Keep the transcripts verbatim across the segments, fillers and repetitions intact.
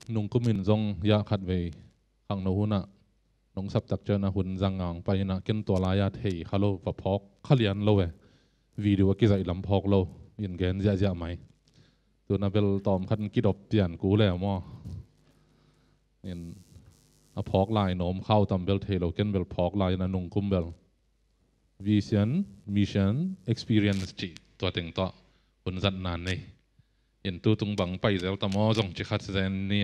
Nungkum in zong ya khat vei khangno hunah nong saptak cianah hun zang ngang pai inah ken tua lai-a thei kha lo, va phawk kha lian lo e. Video a kizaih lam phawk lo in gen ziahziah mai. Tuna bel tawm khat in kidop pian ku le maw? In a phawk lai nawm khau tam bel thei lo, ken bel phawk lai inah nungkum bel vision, mission, experience cih tua teng tawh hun zatna nei. In tu tung bang pai zel ta maw zong ci khat zen ni.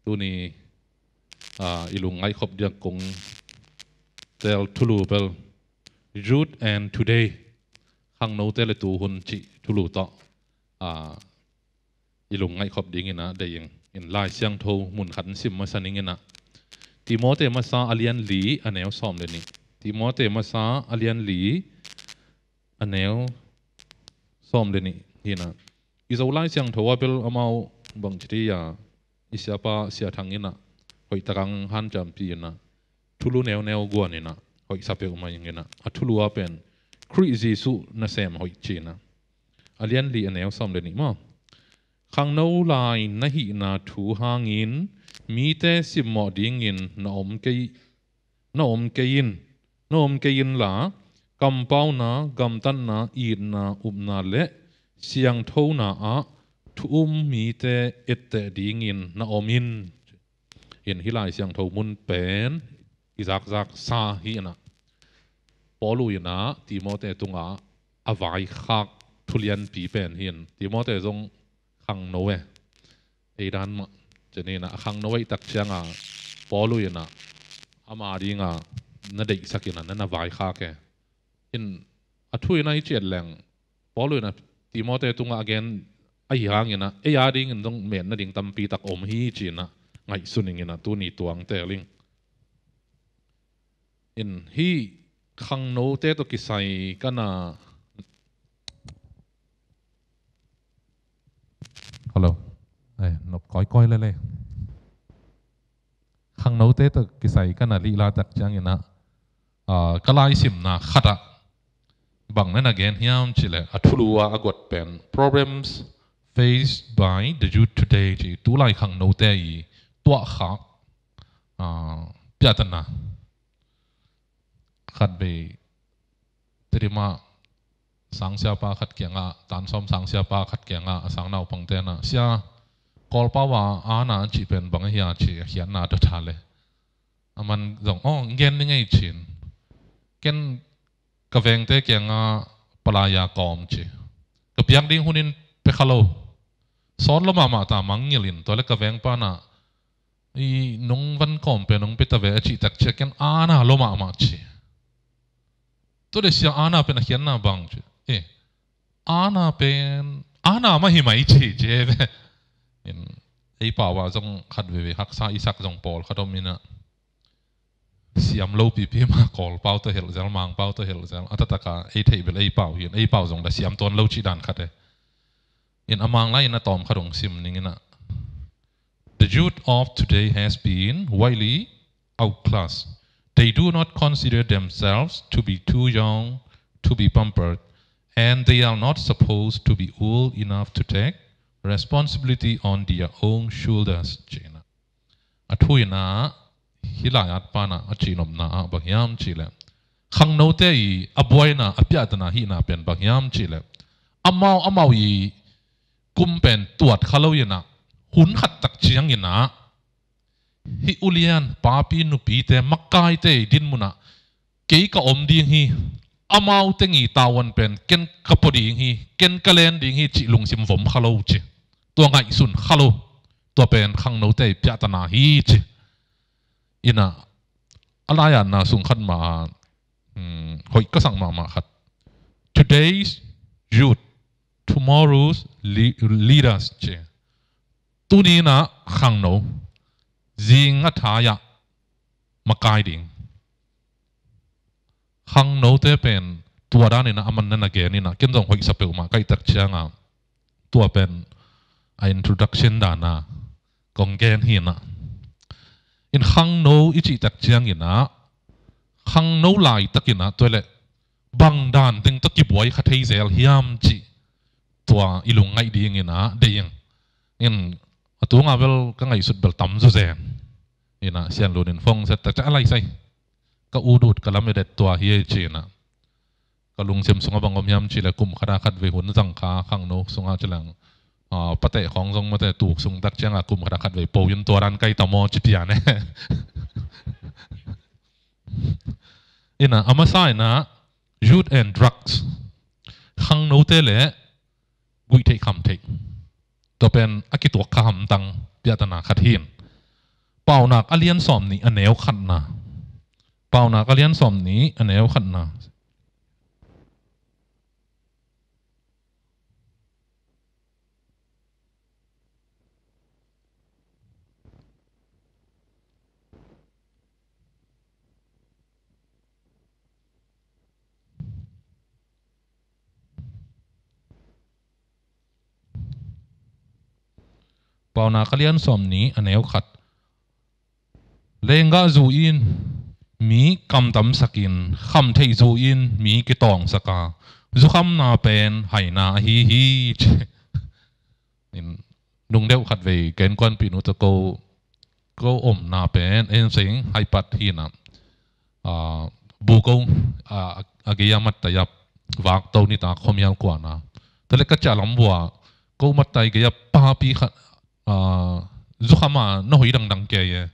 Tuni, ah, i lungngaih khop diak kong tel thulu bel youth and today, khangnote le tu hun cih thulu tawh, ah, i lungngaih khop ding inah dei ing. In Lai Siangtho mun khat in sim masa ning inah, Timote masa a lian li a neu sawm le nih. Timote masa a lian li a neu sawm le nih hi inah, i Zolai Siangtho ah bel amau bang ci ti a, i siapa Sia Thang inah hoih tak hong hanciampi inah, thulu neuneu guan inah hoih sa peuhmah ing inah, a thulu ah pen Khrih Jesuh nasem hoih ci inah, a lian li a neu sawm le nih maw? Khangno lai na hihna thu hangin mite simmawh dingin na om kei, na om kei in, na om kei inla, kampauna, gamtatna, itna, upna le siangthona ah thu um mite etteh dingin na om in. In hih Lai Siangtho mun pen i zakzaksa hi inah, Paul uh inah Timote tungah a vaikhak thulianpi pen hi in, Timote zong khangno e. Ei dan mah ci ni inah, a khangno ahih tak cianga Paul uh inah ama dinga na deihsak inah na na vaikhak e. In a thu inah i ciat leng, Paul uh inah Timote tungah a gen ahi hang inah ei a dingin zong metna ding tampi tak om hi ci inah ngaihsun ing inah tuni tuang tel ing. In hih khangnote tawh kisai ka na, hello, eh, nop kawikawi lele. Khangnote tawh kisai ka na lihla tak ciang inah, ah, ka laisimna khatah bang na na gen hiam cih leh, a thulu ah a guat pen problems faced by the youth today ci, tulai khangnote i tuahkhak, ah, piahtana. Khat vei Tedim ah sang siapa khat kiangah, tan sawm sang siapa khat kiangah a sang naupangte inah, "Sia, Kawlpau ah aana an cih pen bang ahi a?" ci a khiatna dot a le, a man zong, "Aw, gen ning ei," ci in. "Ken ka vengte kiangah palaya kawm," ci, "ka piak ding hun in pia kha lo. Sawt lua mahmah ta, mangngilh in, tua le ka vengpa inah i nong van kawm pen nong pia ta ve," a cih tak ciang ken aana lua mahmah ci. "Tua le sia, aana pen a khiatna bang?" ci. "Eh, aana pen aana mah hi mai," ci, ci e ve. In ei pau ah zong khat veivei haksa i sak zong pawlkhat om inah, siam lo pipi mah Kawlpau tawh helh zel, Mangpau tawh helh zel, a taktak a ei theih bel ei pau hi in, ei pau zong da siam tuan lo cih dan khat e. In a Mang lai in a tawm khat hong sim ning inah, "The youth of today has been widely outclassed. They do not consider themselves to be too young to be pampered, and they are not supposed to be old enough to take responsibility on their own shoulders," ci inah. A thu inah hih lai-at pa inah a cihnopna ah bang hiam cih leh, khangnote i a buaina, a piahtana hihna pen bang hiam cih leh, amau amau i kum pen tuat kha lo inah, hun khat tak ciang inah hih ulian papi nupite, makaite i dinmun ah kei ka om ding hi, amau teng i tavuan pen ken ka pua ding hi, ken ka len ding hi cih lungsim vom kha lo ci, tua ngaihsun kha lo, tua pen khangnote i piahtana hi ci. Inah a lai-atna sung khat mah, hmm, hoih ka sak mahmah khat, "Today's youth, tomorrow's le-, leaders," ci. Tuni inah khangno, zing a thai ah makai ding. Khangnote pen tua dan inah a man na na gen inah, ken zong hoih sa peuhmah ka hih tak cianga, tua pen a introduction dan a kong gen hi inah. In khangno i cih tak ciang inah, khangno laitak inah tua le bang dan teng tawh kibuai kha thei zel hiam cih tua i lungngaih ding inah dei ing. In A tunga bel ka ngaihsut bel tam zuzen. Ina Sian Lun in phone set tak ciang a lai sai. Ka ut ut ka lam edet tua hi ei ci ina. Ka lungsim sungah bang om hiam ci le kum khat a khat vei hun zang kha khangno sungah ci leng. Ah, pateh khawng zong mate tuk sung tak ciangah kum khat a khat vei po in tua dan kai ta maw ci pian e. Ina a masa ina youth and drugs. Khangnote le guih theih kham theih. Tua pen a kituak kha hamtang piahtana khat hin. Paunak a lian sawm nih a neu khatna. Paunak a lian sawm nih a neu khatna. Paunak a lian sawm nih a neu khat. Lenggah zu in mi kamtamsakin, khamtheih zu in mi kitawngsaka, zukhamna pen haina ahi hi ci. In nung deuh khat vei ka innkuanpih nu tawh ko, ko omna pen en sing haipat hina. Ah, bu ko, ah, a gei a mattai a vak to nita khuamial kuana. Tale ka cia lam vua ko mattai gei a papi khat, ah, zukham a na hoi dangdang kei e.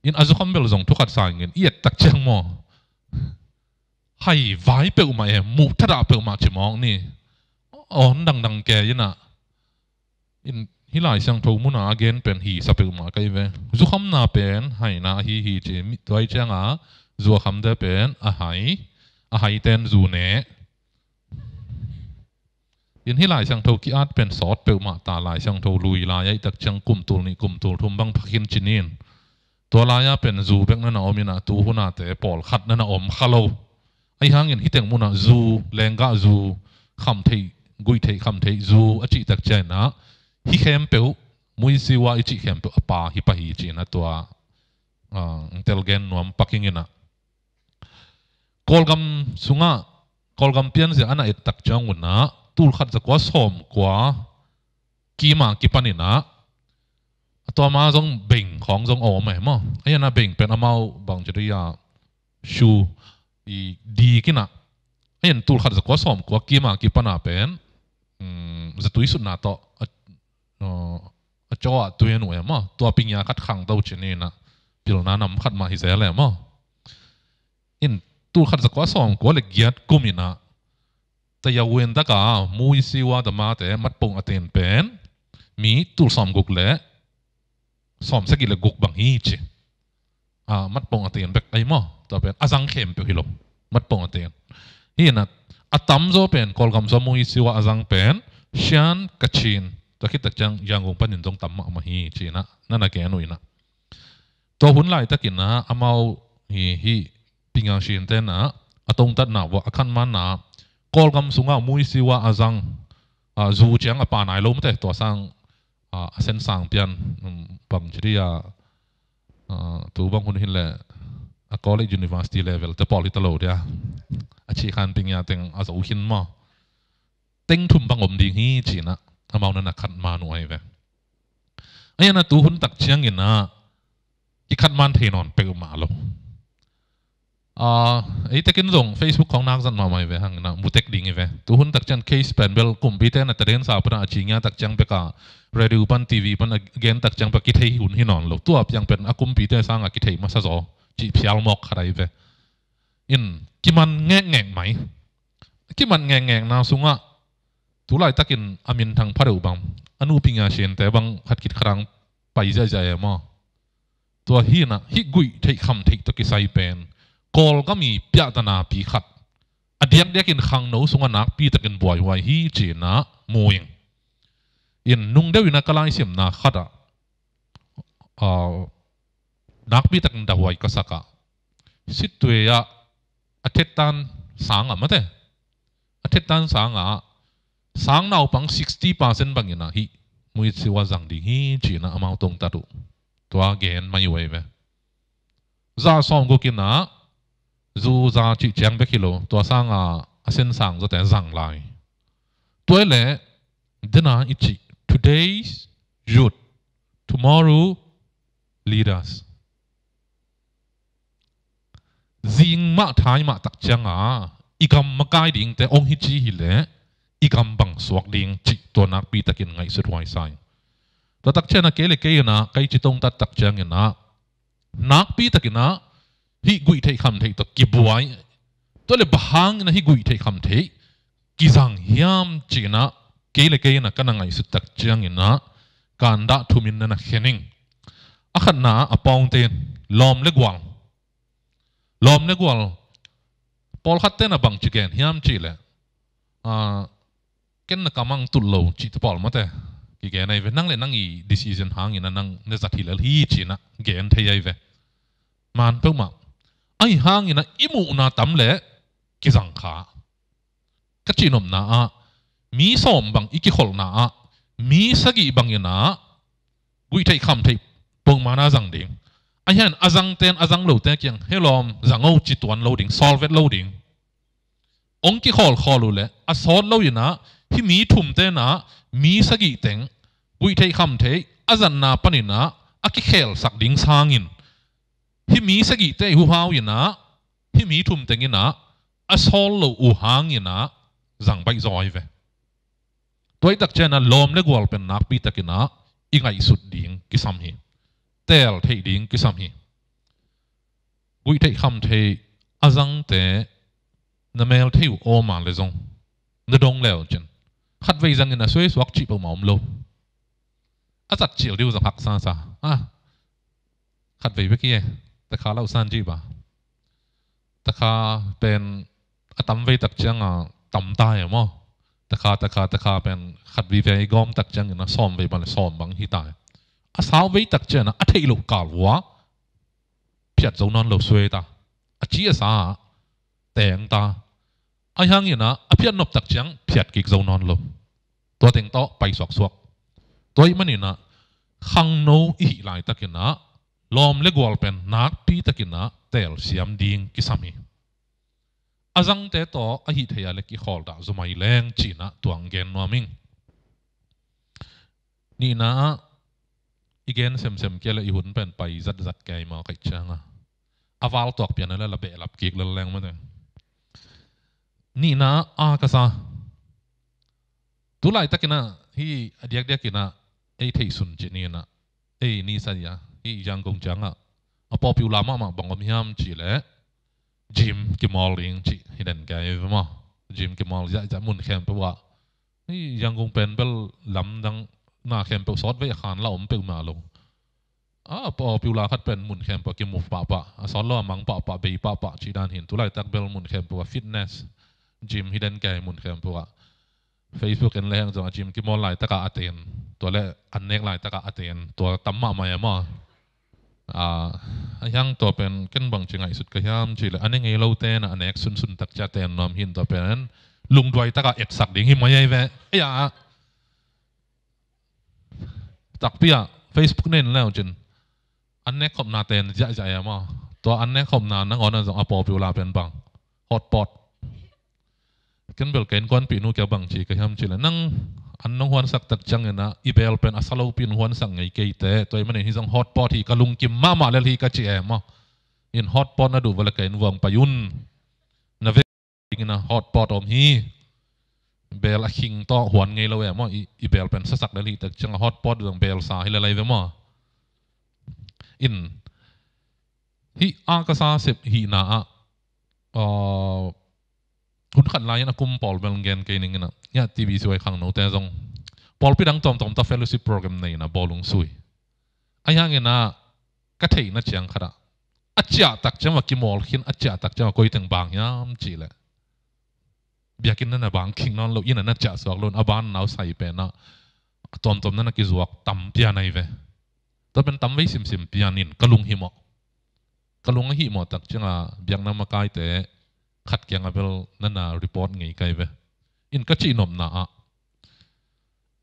In a zukham bel zong thu khat sa ingin i et tak ciang maw. Hai vai peuhmah e, muh thadah peuhmah ci mawk ni. Awn dangdang kei ina. In hih Lai Siangtho muna a gen pen hi sa peuhmah kai ve. Zukhamna pen haina ahi hi ci, mi tuai cianga zu a khamte pen a hai, a hai ten zu ne. In hih Lai Siangtho ki-at pen sawt peuhmah ta, Lai Siangtho lui lai a i tak ciang kum tul nih kum tul thum bang pha khin ci nin. Tua lai-a pen zu bek na na om ina, tu hunate pawlkhat na na om kha lo. Ahi hangin hiteng muna zu, lenggah zu, khamtheih, guihtheih, khamtheih zu a cih tak ciangina, hi khempeuh, muisiua i cih khempeuh a pa hi pah hi cihna tua, ah, tel gen nuam pakingina. Kawlgam sungah, Kawlgam pianzia a na et tak ciang unah, tul khat za kua sawm kua kima kipaninah, a tua ma zong beng khawng zong a om e maw. A hiana beng pen amau bang ci dih a shu i dikinah. A hian tul khat za kua sawm kua kima kipana pen, um, zatui sutna tawh a, uh, a caw ah tui a nuh e maw. Tua pingia khat khang to cininah pilna nam khat mah hi zel e maw. In tul khat za kua sawm kua le giat kuminah, tayawin taka muisiua tamate matpong a ten pen mi tul sawm guk le sawm sagih le guk bang hi ci. Ah, matpong a ten bek ai maw. Tua pen a zang khempeuh hi lo. Matpong a ten. Hinah a tamzaw pen Kawlgam sua muisiua a zang pen Shan, Kachin, tua khit tak ciang Yangon panin zong tam mahmah hi cinah na na gen uh inah. Tua hun laitakinah amau hi, hi pinga shin tenah a tongtatna vua a khan manna Kawlgam sungah muisiua a zang, ah, zu ciang a pa nai lo mate tua sang, ah, a sensang pian, um, bang ci dih a, ah, tu bang hun hin le a college university level te pawl hi ta lo dia. A cih khan pingia teng a zo hin maw. Teng thum bang om ding hi cinah amau na na khat man uh ai ve. A hiana tu hun tak cianginah kikhat man thei nawn peuhmah lo. Ah, ei tekin zong Facebook khawng nak zat mahmah hi ve hanginah mutek ding hi ve. Tu hun tak ciang case pen bel kumpite na tadensa pana a cingia tak ciang beka radio pan TV pan a gen tak ciang beka kithei hun hi nawn lo. Tua piang pen a kumpite sanga kithei masa zaw cih phial mawk khat ai ve. In kiman ngekngek mai. Kiman ngekngekna sungah tu laitakin a minthang pha deuh bang a nu pinga sinte bang khat khit kharang pai ziahziah e maw. Tua hinah hih guih theih kham theih tawh kisai pen Kawlgam i piahtanapi khat a diakdiakin khangno sungah nakpitakin buaihuai hi cinah mu ing. In nung deuh inah ka laisimna khatah, ah, nakpitakin dahuai ka sakah Sittwe ah a thettan sangah mate. A thettan sangah sang naupang sixty percent banginah hih muisiua zang ding hi cinah amau tongtat uh. Tua gen mai uh ai ve. Za sawm gukinah zu za cih ciang bek hi lo. Tua sanga a sensang zawte zang lai. Tua i le dena i cih today's youth tomorrow lead us. Zing mah thai mah tak cianga i gam makai dingte ong hi ci hileh i gam bang suak ding cih tua nakpi takin ngaihsut huai sa ing. Tua tak ciangin ah kei le kei in ah kai ci tongtat tak ciangin ah nakpi takin ah hih guih theih kham theih tawh kibuai. Tua le bang hangin ah hih guih theih kham theih kizang hiam ci-in ah kei le kei in ah ka na ngaihsut tak ciangin ah kan dah thumin na na khen ing. A khatna ah a pawngte in lawm le gual. Lawm le gual. Pawlkhatte in ah bang ci gen hiam cih leh, ah, ken na kamang tul lo cihte pawl mawte kigen ahi ve. Nang le nang i decision hangin ah nang na zat hi lel hi ci-in ah gen thei ahi ve. Man peuhmah. Ahi hangin ah i muhna tam leh kizang kha. Ka cihnopna ah mi sawm bang i kikholhna ah mi sagih bangin ah guih theih kham theih pongmana zang ding. Ahi hangin a zangte in a zang lote kiang he lawm zang o ci tuan lo ding, sawl vet lo ding. Ong kikhawlkhawl uh leh a sawt lo in ah hih mi thumte in ah mi sagih teng guih theih kham theih a zatna panin ah a kikhelsak ding sangin hih mi sagihte i huhau in ah hih mi thum teng in ah a sawl lo uh hangin ah zang baih zaw ahi ve. Tua hi tak ciangin ah lawm le gual pen nakpi takin ah i ngaihsut ding kisam hi. Teel theih ding kisam hi. Guih theih kham theih a zangte na mel thei uh awma le zong na dong le uh cin khatvei zangin a suai suak cih peuhmah om lo. A zat cil dih uh zong haksa sa. Ah, khatvei bek hi e. Takha lauh san cih ba. Takha pen a tam vei tak cianga tam ta e maw. Takha, takha, takha pen khat vive i gawm tak ciangin a sawm vei bang le sawm bang hi ta e. A sau vei tak ciangin a theih loh kal vua phiat zo nawn lo suai ta. A ci a sa teng ta. Ahi hangin ah a phiat nop tak ciang phiat kik zo nawn lo. Tua teng tawh pai suaksuak. Tua ih manin ah khangno i hih laitakin ah lawm le gual pen nakpi takin ah teelsiam ding kisam hi. A zangte tawh a hih theih a le kikhawl dah zumai leng ci-in ah tuang gen nuam ing. Nihna ah i gen semsem kei le i hun pen pai zatzat kei maw kaih cianga a val tuak pian a le la behlap kik lel leng mate. Nihna ah a ka sa. Tu laitakin ah hih a diakdiakin ah ei theih sun ci ni in ah ei ni sa ia hih Yangon ciangah a popular mahmah bang om hiam cih leh gym kimawl ding cih hi den kei ve maw. Gym kimawl ziahziah mun khempeuh ah. Hih Yangon pen bel lamdang na khempeuh sawt vei a khan la om peuhmah lo. A popular khat pen mun khempeuh a kimu pahpah a sawt lo a mang pahpah bei pahpah cih dan hin tu laitak bel mun khempeuh a fitness gym hi den kei mun khempeuh ah. Facebook en le heng zong a gym kimawl laitakah a ten tua le an nek laitakah a ten tua tam mahmah e maw. A hiang tua pen ken bang ci ngaihsut ka hiam cih leh a ne ngei lote na a nek sunsun tak cia ten nuam hin tua pen lungduai takah etsak ding hi mai ai ve. Ei a takpi ah Facebook nen leu cin an nek khopna ten ziahziah e maw. Tua an nek khopna nangawn a zong a popular pen bang hotpot. Ken bel ka innkuanpihnu kia bang ci ka hiam cih leh nang an nong huansak tak ciangin ah i beel pen a sa lopi in huansak ngei kei teh tua ih manin hih zong hotpot hi ka lungkim mahmah lel hi ka ci e maw. In hotpot na duh vua le ka inn vuang pai un. Na vek dingin ah hotpot om hi. Beel a khing tawh huan ngei lo e maw i beel pen sasak lel hi tak ciangah hotpot zong beel sa hi lel ai ve maw. In hih a ka sa sep hihna ah hun khat lai-in a kum pawl bel gen kei ning in ah hiah T B C Y khangnote zong pawlpi dang tawmtawm ta fellowship program nei in ah bawlung sui. Ahi hangin ah ka theihna ciang khat ah a ciah tak ciang va kimawl khin a ciah tak ciang va koi teng bang hiam cih leh biakinn na na bang khing nawn lo in ah na ciah suak lo in a ban nau sai pen ah a tawmtawm na na kizuak tam pian ai ve. Tua pen tam vei simsim pian in ka lung himawh. Ka lung a hihmawh tak ciangah biakna makaite khat kiangah bel na na report ngei kai ve. In ka cihnopna ah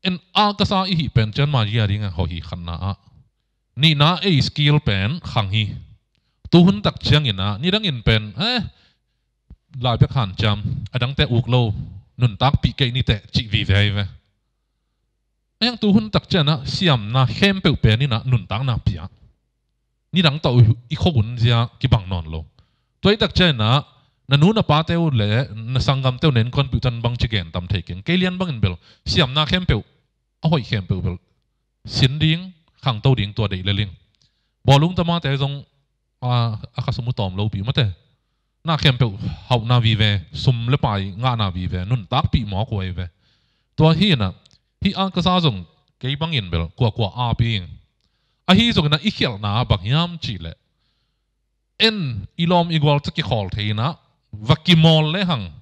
en a ka sa i hih pen cian ma zia dingah hawh hi khatna ah nihna ei skill pen khang hi. Tuhun tak ciangin ah nidangin pen eh lai bek hanciam a dangte uk lo nuntakpih kei niteh cih vive ai ve. A hiang tu hun tak cianah siamna khempeuh pen inah nuntakna pia. Nidang tawh i khuahun zia kibang nawn lo. Tua i tak cianah na nu na pate uh le na sanggamte uh na innkuanpih uh tan bangci gen tam thei keng. Kei lian bangin bel siamna khempeuh, a hoih khempeuh bel sin ding, khangto ding, tua deih leling. Bawlung tamate zong a, a kha sum uh tawm lopi mate. Na khempeuh hauhna vive, sum le pai ngahna vive, nuntakpih mawk uh ahi ve. Tua hi inah hih Angkasa zong kei bangin bel kuakua api ing. Ahi zongin ah i khialhna bang hiam cihleh, en i lawm i gual ca kikhawl thei inah va kimawl lehang,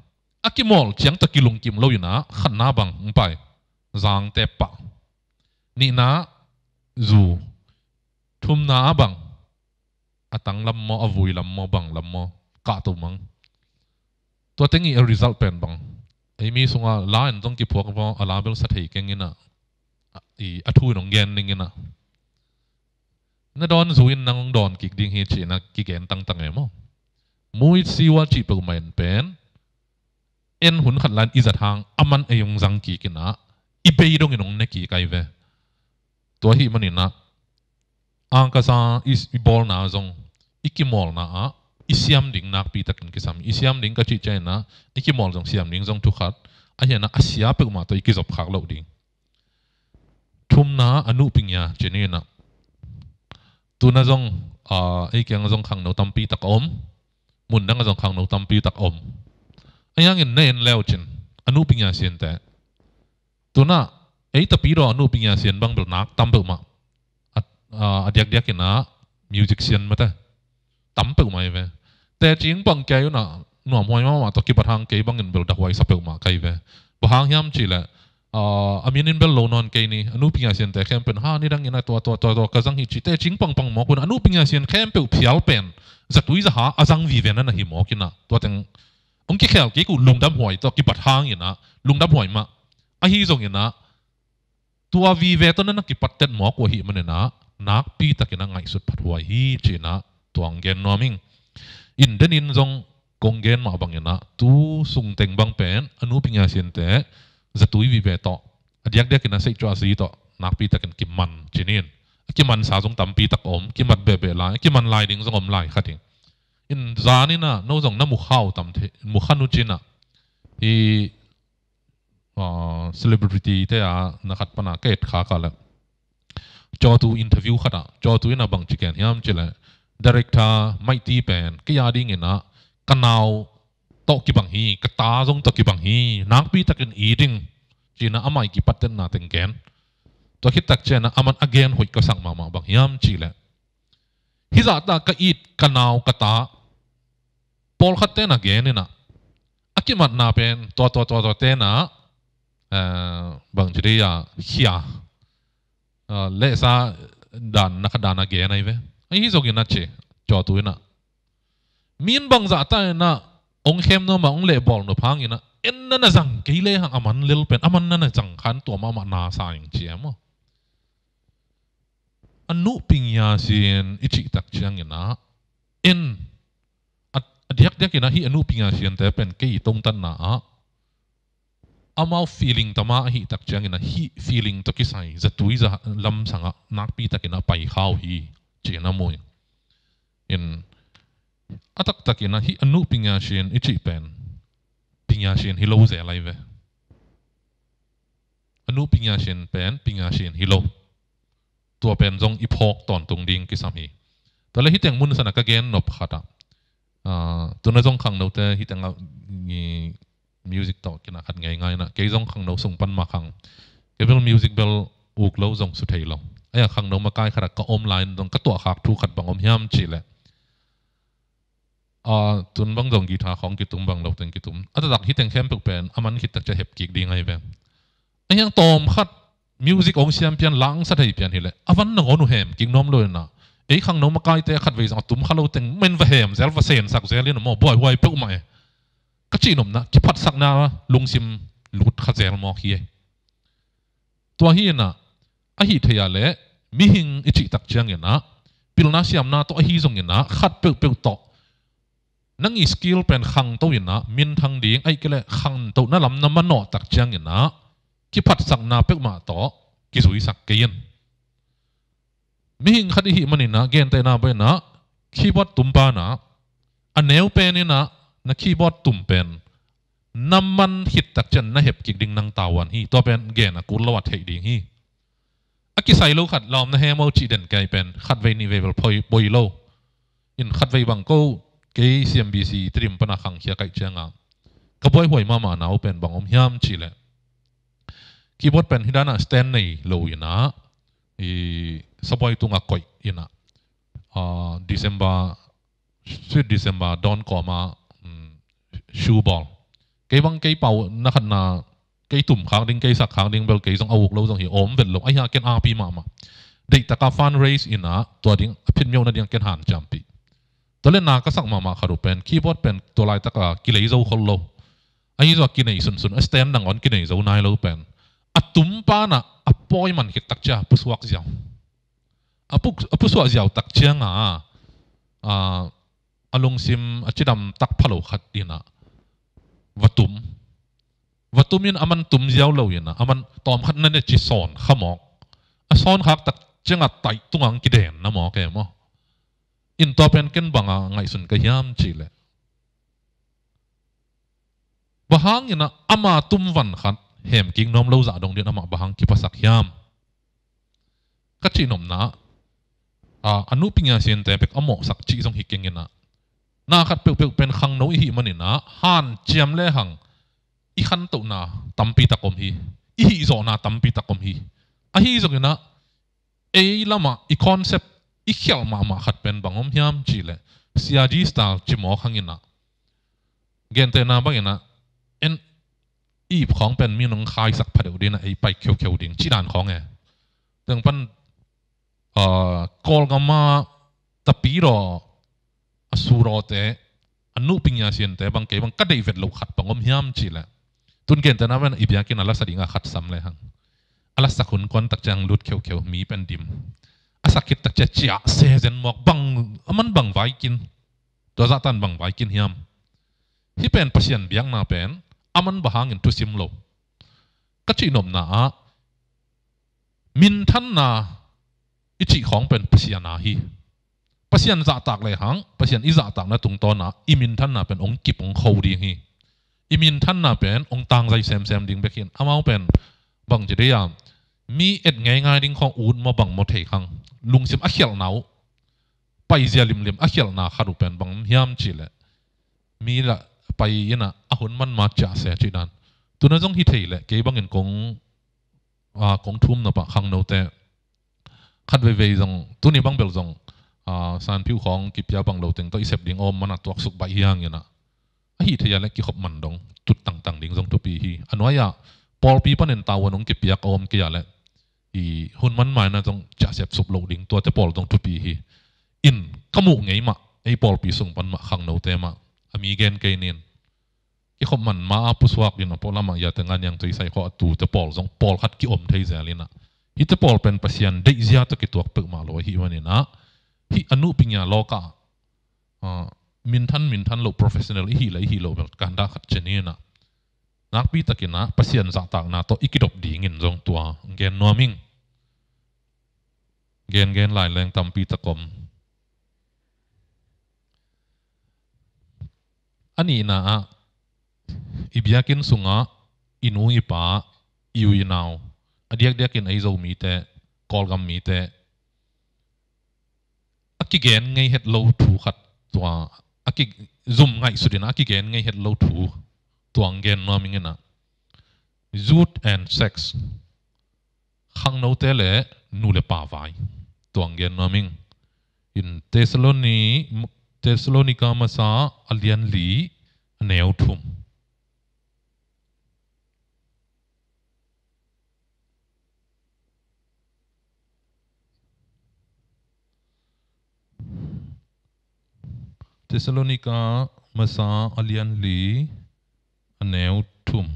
a kimawl ciang tawh kilungkim lo inah khatna bang hong pai, zangte pah. Nihna zu, thumna ah bang, a tang lam maw, a vui lam maw, bang lam maw, kahto mang. Tua teng i a result pen bang, ei mi sungah la in zong kiphuak maw, a la bel sa thei keng inah, a, i, a thu in hong gen ning inah, na dawn zu in nang hong dawn kik ding hi ci inah kigen tangtang e maw. Muit siwa cih peuhmah in pen en hun khat lai-in i zat hang a man ei hong zang kik inah i bei dongin hong ne kik ahi ve. Tua ahih maninah Angkasa i, i bawlna zong i kimawlna ah i siam ding nakpi takin kisam hi. I siam ding ka cih cianginah i kimawl zong siam ding zong thukhat, ahi inah a sia peuhmah tawh i kizop khak loh ding. Thumna a nuhpingia ci ni inah. Tuna zong, aa, ei kiangah zong khangno tampi tak a om. Mundang ah zong khangno tampi tak a om. A hiangin na en leu cin a nuhpingia sinte. Tuna ei tapidaw a nuhpingia sin bang bel nak tam peuhmah. A, aa, a diakdiak inah music sin mate. Tam peuhmah hi ve. Tecing pang kei unah nuamhuai mahmah tawh kibat hang kei bangin bel dahuai sa peuhmah ka hi ve. Bang hang hiam cihleh, aa, a min in bel lo nawn kei ni, a nuhpingia sinte khempeuh ha nidang inah tua, tua, tua, tua ka zang hi ci. Tecing pangpang mawk unah a nuhpingia sin khempeuh phial pen zatui zaha a zang vive na na hi mawk inah tua teng hong kikhel kik uh lungdamhuai tawh kibat hang inah lungdamhuai mah. Ahi zong inah tua vive tawh na na kipattet mawk uh ahih maninah nakpi takinah ngaihsut phathuai hi ci inah tua hong gen nuam ing. In denin zong kong gen mah banginah tu sungteng bang pen a nuhpingia sinte zatui vive tawh a diakdiakinah seih cuah zi tawh nakpi takin kiman ci ni in. A kimansa zong tampi tak om, kimat behbeh lai, a kiman lai ding zong om lai kha ding. In zan inah no zong na mukha uh tam thei, mukha nu ci inah hi, aa, celebrity te a na khat pana ka et kha ka le. Cawtu interview khatah cawtu inah bangci gen hiam cihleh, director Maiti pen kei a dinginah ka nau tawh kibang hi, ka ta zong tawh kibang hi, nakpi takin i ding ci inah amah i kipattetna teng gen. Tua khit tak cianah a man a gen hoih ka sak mahmah bang hiam cihleh, hih zahta ka it ka nau ka ta pawlkhat ten a gen inah a kimatna pen tua, tua, tua, tua tenah, eh, bangci dei a khia, eh, lehsa dan na khat dan a gen ahi ve. Ahi zongin a ci cawtu inah min bang zahta inah hong khem nuam a hong lehbawl nop hang inah en na na zang kei lehang a man lel pen a man na na zang khan tua mahmah na sa ing ci e maw. A nuhpingia sin i cih tak cianginah en a, a diakdiakinah hih a nuhpingia sinte pen kei i tongtatna ah amau feeling tama ahih tak cianginah hih feeling tawh kisai zatui za lamsangah nakpi takinah pai kha uh hi ci inah mu ing. In a taktakinah hih a nuhpingia sin i cih pen pingia sin hi lo zel ahi ve. A nuhpingia sin pen pingia sin hi lo. Tua pen zong i phawk tawntung ding kisam hi. Tua le hih teng mun sanah ka gen nop khatah, aa, tuna zong khangnote hih tengah music tawh kinah khat ngeingai inah kei zong khangno sung pan mah khang kei bel music bel uk lo zong su thei lo. Ahi a khangno makai khatah ka om lai-in zong ka tuahkhak thu khat bang om hiam cihleh, aa, tun bang zong guitar khawng kitum bang lo teng kitum a taktak hih teng khempeuh pen a man khit tak ciah hep kik ding ahi ve. A hiang tawm khat music hong siam pian langsa thei pian hileh a van nangawn uh hem kik nuam lo inah ei khangno makaite khatvei zong a tum kha lo teng men va hem zel va sensak zel inah maw buaihuai peuhmah e. Ka cihnopna kiphatsakna lungsim lut kha zel mawk hi e. Tua hi inah ahi thei a leh mihing i cih tak cianginah pilna siamna tawh ahi zonginah khat peuhpeuh tawh nang i skill pen khangto inah minthang ding ahih kei leh khangtohna lam na manawh tak cianginah kiphatsakna peuhmah tawh kizuisak kei in. Mihing khat i hih manin ah, gentehna bangin ah, keyboard tum pan ah, a neu pen in ah, na keyboard tum pen na man khit tak ciang na hep kik ding nang tavuan hi. Tua pen gen a kul lo a theih ding hi. A kisai lo khat lawm na he maw cih den kei pen khat vei nih vei bel poi, poi lo. In khat vei bang ko kei C M B C Tedim pan a khangkhia kaih ciang ah ka buaihuai mahmah na uh pen bang om hiam cih leh, keyboard pen hi dan ah stand nei lo in ah, i sabuai tung ah koih in ah, ah, December, sweet December dawn kawm ah, um, show bawl. Kei bang kei pau na khat na, kei tum khak ding, kei sak khak ding bel kei zong a uk lo zong hi om vet lo. Ahi a ken api mahmah. Deih tak a fundraise in ah tua ding a phin miau na ding a ken hanciampih. Tua leh na ka sak mahmah khat uh pen keyboard pen tua laitak a kilei zo khol lo. Ahi zong a kinei sunsun, a stand dang on kinei zo nai lo pen, a tum pan ah a pawi man khit tak ciang a pusuak ziau. A pu, a pusuak ziau tak ciang ah, a, a lungsim a cidam tak pha lo khat in ah va tum. Va tum in a man tum ziau lo in ah, a man tawm khat na ne ci sawn kha mawk. A sawn khak tak ciang ah taih tung ah kidenna mawk e maw. In tua pen ken bang a ngaihsun ka hiam cih leh, bang hang in ah ama tum van khat hem kik nuam lo zah dong ding in amah bang hang kiphasak hiam? Ka cihnopna ah, a, a nupi ngiasiante bek a mawhsak cih zong hi keng in ah, na khat peuhpeuh pen khangno i hih manin ah hanciam lehang i khantohna tampi tak om hi. I hihzawhna tampi tak om hi. Ahi zongin ah ei lam ah i concept i khialh mahmah khat pen bang om hiam cih leh, C R G style ci mawk hang in ah, gentehna bangin ah, en, i ip khawng pen mi nong khaisak phadeuh ding in ah ei pai kheukheu ding cih dan khawng e. Teng pan, ah, Kawlgam ah tapidaw, a surawte, a nupi ngiasiante bang kei bang ka deih vet loh khat bang om hiam cih leh, tun gentehna bangin i biakinn a la sa ding a khat sam lehang, a la sak hun kuan tak ciang lut kheukheu, mi pen dim. A sak khit tak ciang ciah se zen mawk, bang, a man bang vai kin. Tua zahtan bang vai kin hiam? Hih pen Pasian biakna pen a man bang hangin thusim lo? Ka cihnopna ah minthanna i cih khawng pen Pasian a hi. Pasian zahtak lehang, Pasian i zahtakna tungtawn ah i minthanna pen hong kip hong kho ding hi. I minthanna pen hong tangzai semsem ding bek hi in, amau pen bang ci dei a, mi et ngeingai ding khawng ut maw bang maw thei khang, lungsim a khialhna uh paizia limlim a khialhna khat uh pen bang hiam cih leh, mi lah pai in ah a hun man ma ciah se cih dan. Tuna zong hi thei leh kei bangin kong, ah, kong thum nop ah khangnote khat veivei zong, tuni bang bel zong, ah, sanphiu khawng kipia bang lo teng tawh i sep ding om man a tuaksuk baih hi hang in ah, a hih thei a leh kikhop man dong tut tangtang ding zong thupi hi. A nuai ah pawlpi panin tavuan hong kipiak a om kei a leh, i hun man ma in ah zong ciah sep sup loh ding tuate pawl zong thupi hi. In ka muh ngei mah, ei pawlpi sung pan mah khangnote mah a mi gen kei ning. Kikhop man ma a pusuak ding a, pualam ah Yate Ngan Yang Tui Sai khawng a tute pawl zong pawlkhat ki-om thei zel in ah, hihte pawl pen Pasian deihzia tawh kituak peuhmah lo ahih manin ah, hih a nupi ngia lawka, ah, minthan minthan loh professional i hih leh i hih loh bel kan dah khat ciang in ah, nakpi takin ah Pasian zahtakna tawh i kidop dingin zong tua gen nuam ing. Gengen lai leng tampi tak om. A nihna ah, i biakinn sungah i nu i pa, i u i nau, a diakdiakin ei Zomite, Kawlgam mite, a kigen ngei het lo thu khat tua, a kizum ngaihsut in a kigen ngei het lo thu tua hong gen nuam ing in ah, youth and sex, khangnote le nu le pa vai, tua hong gen nuam ing. In Thessaloni, Thessalonika masa a lian li, a neu thum. Thessalonika masa a lian li, a neu thum.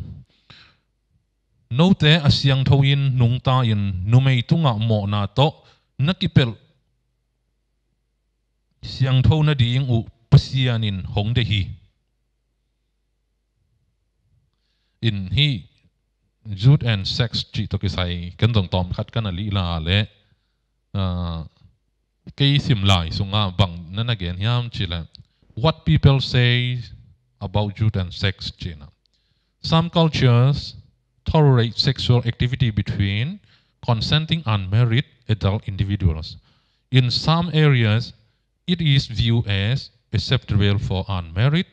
Note a siangtho in nungta in, numei tungah mawhna tawh na kipelh siangtho nading uh Pasian in hong deih hi. In hih Youth and sex cih tawh kisai ken zong tawm khat ka na lih lai leh, ah, kei sim lai sungah bang na na gen hiam cih leh, what people say about youth and sex cih na. Some cultures tolerate sexual activity between consenting unmarried adult individuals. In some areas, it is viewed as acceptable for unmarried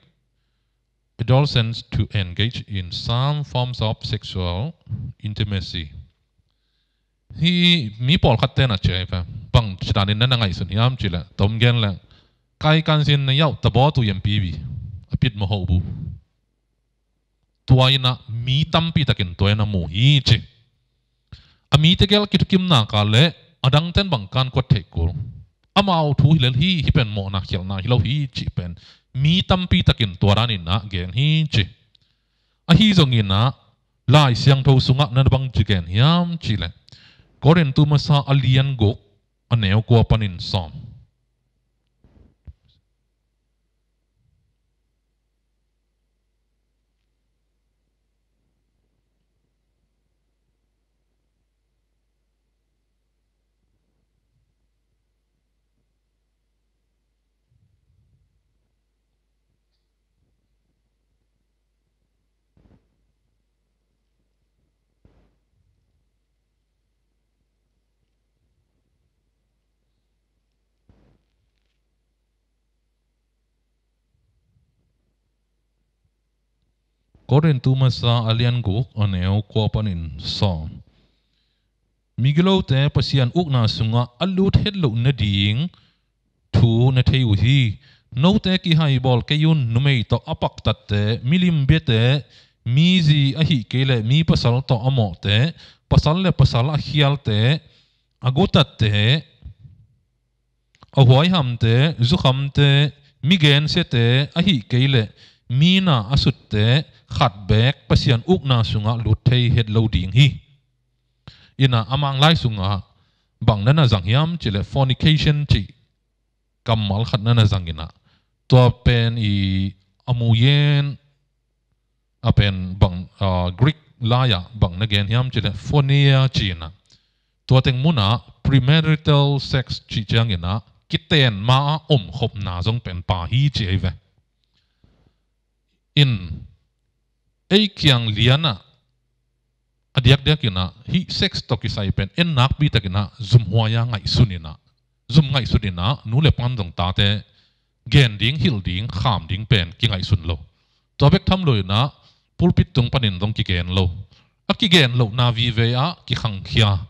adolescents to engage in some forms of sexual intimacy. Hih mi pawlkhat ten a ciai ve. Bang cidanin na na ngaihsun hiam cih leh, tom gen leh, kai kansin na yau tabaw tu yem pibi a pit maho bu. Tua in ah mi tampi takin tua in a mu hi ci. A mi tegel kithukimna ka leh a dangten bang kan kuat theih kul. Amau thu hi lel hi, hih pen mawhna khialhna hi lo hi cih pen mi tampi takin tua dan in ah gen hi ci. Ahi zongin ah Lai Siangtho sungah na bang ci gen hiam cih leh, Korintu masa a lian guk a neu kua panin sawm. Korintu masa a lian guk a neu kua panin sawm. Migilote Pasian ukna sungah a lut het loh nading thu na thei uh hi. Note kihaibawl kei un, numei tawh a paktatte, milim biate, mi zi ahih kei leh mi pasal tawh a mawhte, pasal le pasal a khialte, a gutatte, a huaihamte, zukhamte, mi gensiate ahih kei leh mi na a sutte khat beek Pasian ukna sungah lut thei het lo ding hi. In ah a Manglai sungah bang na na zang hiam cih leh fornication cih kammal khat na na zang in ah, tua pen i a muyen a pen bang, ah, Greek lai-ah bang na gen hiam cih leh porneia ci in ah, tua teng munah premarital sex cih ciangin ah kiten ma-a omkhopna zong pen pha hi ci ei ve. In ei kiang lianah a diakdiak in ah hih sex tawh kisai pen en nakpi takin ah zumhuai-a ngaihsun in ah, zum ngaihsun in ah nu le pan zong tate gen ding, hilh ding, kham ding pen kingaihsun lo. Tua bek tham lo in ah pulpit tung panin zong kigen lo. A kigen lohna vive-ah kikhangkhia.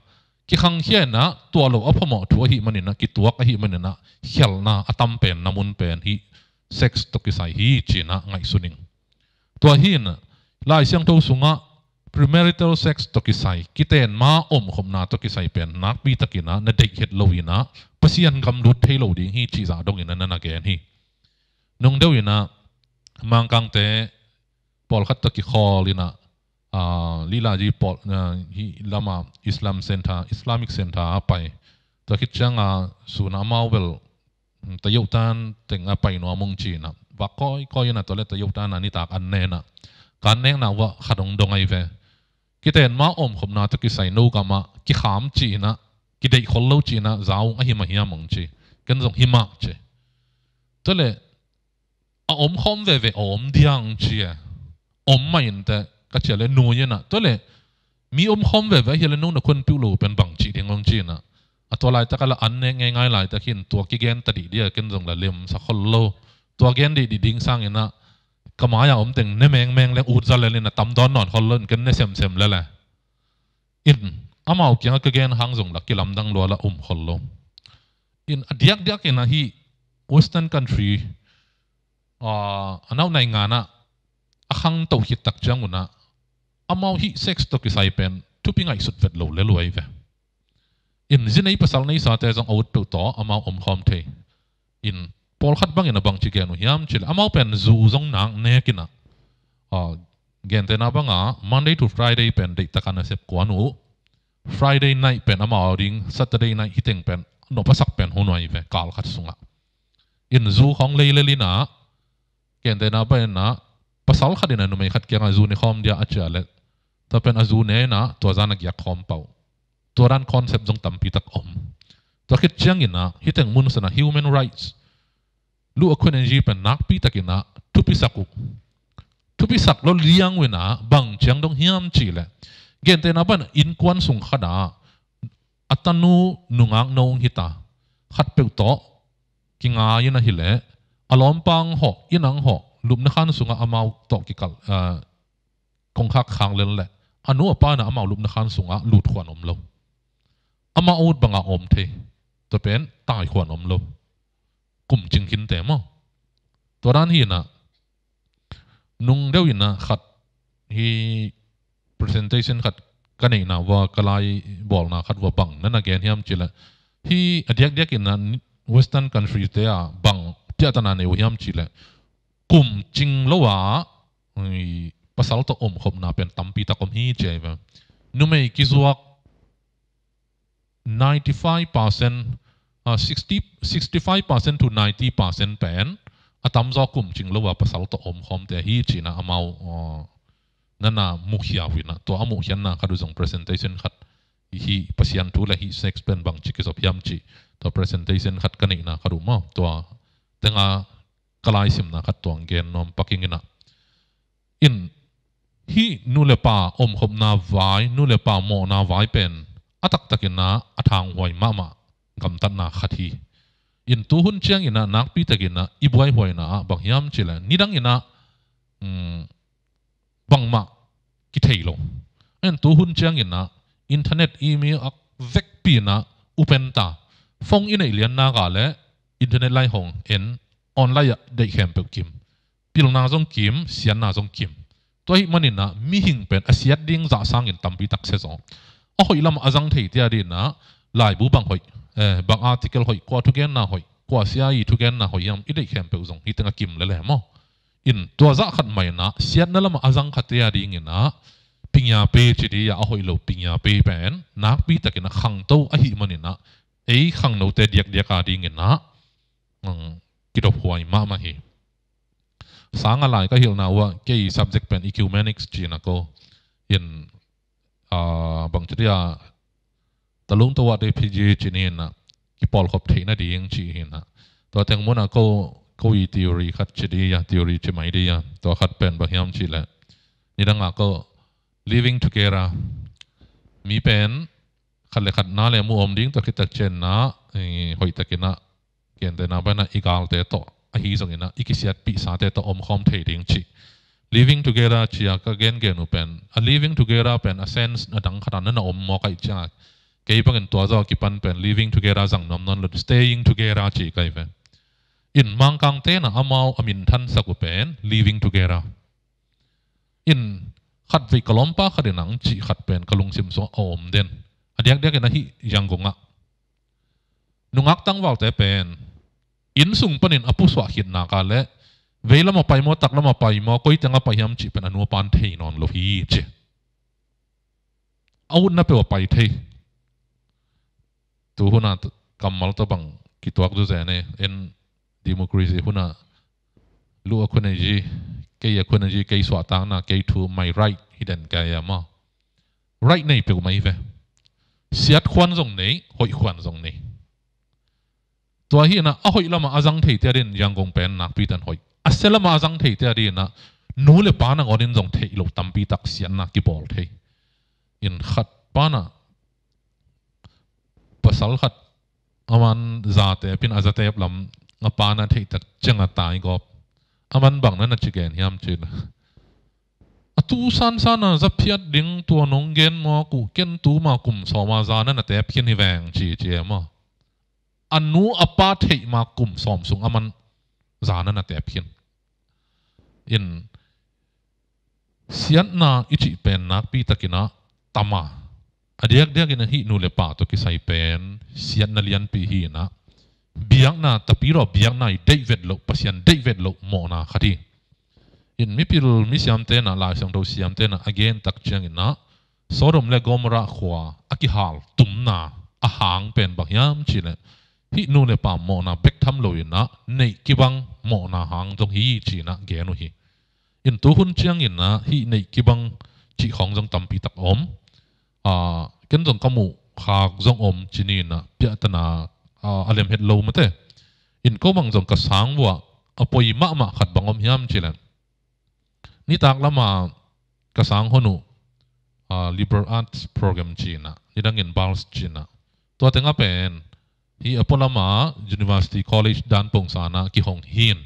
Kikhangkhia in ah tua lo a phamawh thu ahih manin ah, kituak ahih manin ah khialhna a tam pen, na mun pen hih sex tawh kisai hi ci in ah ngaihsun ing. Tua hi in ah Lai Siangtho sungah premarital sex tawh kisai, kiten ma omkhopna tawh kisai pen nakpi takin ah na deih het lo in ah Pasian gam lut thei lo ding hi cih zah dongin ah na na gen hi. Nung deuh in ah Mangkangte pawlkhat tawh kikhawl in ah, ah, Lila Ji pawl, ah, hih lamah Islam Center, Islamic Center a pai. Tua khit ciangah sun ah amau bel, mm, Tayohtan teng a pai nuam ung ci in ah, vak kawikawi in ah tua leh Tayohtan ah nitak an ne in ah, ka an nekna uah khat hong dong ahi ve. Kiten ma omkhopna tawh kisai no gamah kikham ci in ah, kideih khol lo ci in ah za ung, a hi mah hiam ung ci. Ken zong hi mah ci. Tua leh a omkhawm veve a om diang ci e. Om mah inteh ka ci a leh nui in ah, tua leh mi omkhawm veve ahi a leh no na khonpiuh lo pen bang cih ding ong ci in ah. A tua laitak a la an nek ngeingai laitak hi in tua kigen ta dih dih a ken zong la lemsak khol lo. Tua gen dihdih ding sangin ah ka mai-a om teng ne mengmeng leng ut za lel in ah tam dawn nawn khol lo in ken ne semsem lel e. In amau kiangah ka gen hang zong la kilamdang lua la um khol lo. In a diakdiak in ah hih Western country, ah, a nau naingan ah a khangto khit tak ciangun ah amau hih sex tawh kisai pen thupi ngaihsut vet lo lel uh ahi ve. In zi nei pasal neisate zong a ut peuh tawh amau omkhawm thei. In pawlkhat bangin a bangci gen uh hiam cih leh amau pen zu zong nak nek in ah, ah, gentehna bangah Monday to Friday pen deihtak a nasep kuan uh. Friday night pen amau ding, Saturday night hi teng pen nop a sak pen hun uh ahi ve kal khat sungah. In zu khawng lei lel in ah, gentehna bangin ah pasal khat in ah numei khat kiangah zu ne khawm dia a ci a leh Tua pen a zu ne in ah tua zan a giak khawm pah uh. Tua dan concept zong tampi tak om. Tua khit ciangin ah hih teng mun sungah human rights, Lu Akhun Enzi pen nakpi takin ah thupisak uh. Thupisak lo liang uh in ah bang ciang dong hiam cih leh, gentehna bangin innkuan sung khat ah a tanu nungak no hong hi ta, khatpeuh tawh kingai in ahih leh a lawmpa hong hawh, inn ah hong hawh, lupna khan sungah amau tawh kikal, ah, kongkhak khak lel leh a nu a pa in ah amau lupna khan sungah lut khuan om lo. Amau ut bangah om thei. Tua pen tai khuan om lo. Kum cing khin te maw. Tua dan hi in ah, nung deuh in ah khat, hih presentation khat ka neihna uh ah, ka lai bawlna khat uh ah bang na na gen hiam cih leh, hih a diakdiak in ah Western country te ah bang ciah tanah nei uh hiam cih leh, kum cing lo a, ui, pasal tawh omkhopna pen tampi tak om hi ci hi ve. Numei kizuak ninety-five percent, ah, sixty, sixty-five percent to ninety percent pen a tamzaw kum cing lo a pasal tawh omkhawm te hi ci in ah amau, ah, na na mukhia uh in ah, tua a muhkhiatna khat uh zong presentation khat, hih Pasian thu leh hih sex pen bangci kizop hiam cih, tua presentation khat ka neihna khat uh maw, tua teng ah ka laisimna khat tua hong gen nuam pak ing in ah. In, hih nu le pa omkhopna vai, nu le pa mawhna vai pen a taktak in ah a thanghuai mahmah gamtatna khat hi. In, tu hun ciangin ah nakpi takin ah i buaihuaina ah bang hiam cih leh, nidang in ah, um, bangmah kithei lo. In, tu hun ciangin ah internet, email a vekpi in ah open ta. Phone i neih lian nak leh internet lai hong en, online ah deih khempeuh kim. Pilna zong kim, siatna zong kim. Tua ahih manin ah mihing pen a siat ding zah sangin tampi tak sia zaw. A hoih lamah a zang thei te adingin ah laibu bang hoih, eh, bang article hoih, kua thugenna hoih, kua sia ii thugenna hoih hiam, i deih khempeuh zong hih teng ah kim lel e maw. In, tua zah khat mah in ah siatna lamah a zang kha te adingin ah pinyape ci ding a, a hoih lo pinyape pen nakpi takin ah khangto ahih manin ah ei khangnote diakdiak adingin ah, um, kidophuai mahmah hi. Sang a lai ka hilhna uh ah kei subject pen ecumenics ci in ah ko. In, ah, bangci ding a, talung tawh a te P G ci ni in ah, kipawlkhop theih nading ci hi in ah. Tua teng mun ah ko, ko ii theory khat ci ding a, theory ci mai ding a, tua khat pen bang hiam cih leh, nidang ah ko living together, mi pen khat le khat na le mu om ding, tua khit tak ciangin ah, eh, hoih takin ah, gentehna bangin ah i galte tawh ahi zongin ah i kisiatpihsate tawh omkhawm thei ding cih. Living together ci a ka gengen uh pen, a living together pen a sense a dang khat ah na na om mawk ahih ciangin, kei bangin tua zaw a kipan pen living together zang nuam nawn lo, staying together ci ka hi ve. In, Mangkangte in ah amau a minthansak uh pen living together. In, khatvei ka lawmpa khat in ah hong cih khat pen ka lungsim sungah a om den. A diakdiakin ah hih Yangon ah nungak tangvalte pen inn sung panin a pusuah khit nak leh, vei lam a pai maw, tak lam a pai maw, koi teng a pai hiam cih pen a nu a pa'n thei nawn lo hi ci. A utna peuh a pai thei. Tu hun ah kammal tawh bang kituak zuzen e, en, democracy hun ah Lu Akhun Enzi, kei Akhun Enzi, kei suahtakna, kei thu, my right hi den ka hi a maw. Right nei peuhmah hi ve. Siat khuan zong nei, hoih khuan zong nei. Tua hi in ah a hoih lamah a zang thei te adingin Yangon pen nakpi takin hoih. A sia lamah a zang thei te adingin ah nu le pa nangawnin zong theih loh tampi tak siatna kibawl thei. In, khat pa in ah, pasal khat, aman zatep in, a zatep lam a pa in ah theih tak ciang a taigawp. Aman bang na na ci gen hiam cih leh, a tu sansan a za phiat ding tua nong gen mawk uh, ken tu ma kum sawm a za na na tep khin hi veng ci ci e maw. A nu a pa theih ma kum sawm sung aman za na na tep khin. In, siatna i cih pen nakpi takin ah tam a, a diakdiakin ah hih nu le pa tawh kisai pen siatna lianpi hi in ah, biakna, Tapidaw biakna ii deih vet loh, Pasian deih vet loh mawhna khat hi. In, mipil misiamte in ah, Lai Siangtho siamte in ah a gen tak ciangin ah, Sodom le Gomorrah khua a kihal tumna a hang pen bang hiam cih leh, hih nu le pa mawhna bek tham loin ah neih kibang mawhna hang zong hi ci in ah gen uh hi. In, tu hun ciangin ah hih neih kibang cih khawng zong tampi tak om. Aa, ken zong ka muh khak zong om ci ni in ah, piahtana, aa, a lem het lo mate. In ko bang zong ka sang uah a poi mahmah khat bang om hiam cih leh, nitak lama ka sang hon uh, aa, liberal arts program ci in ah, nidangin BALS ci in ah, tua tengah pen hih a pualama university college dan pongsa in ah kihong hi in,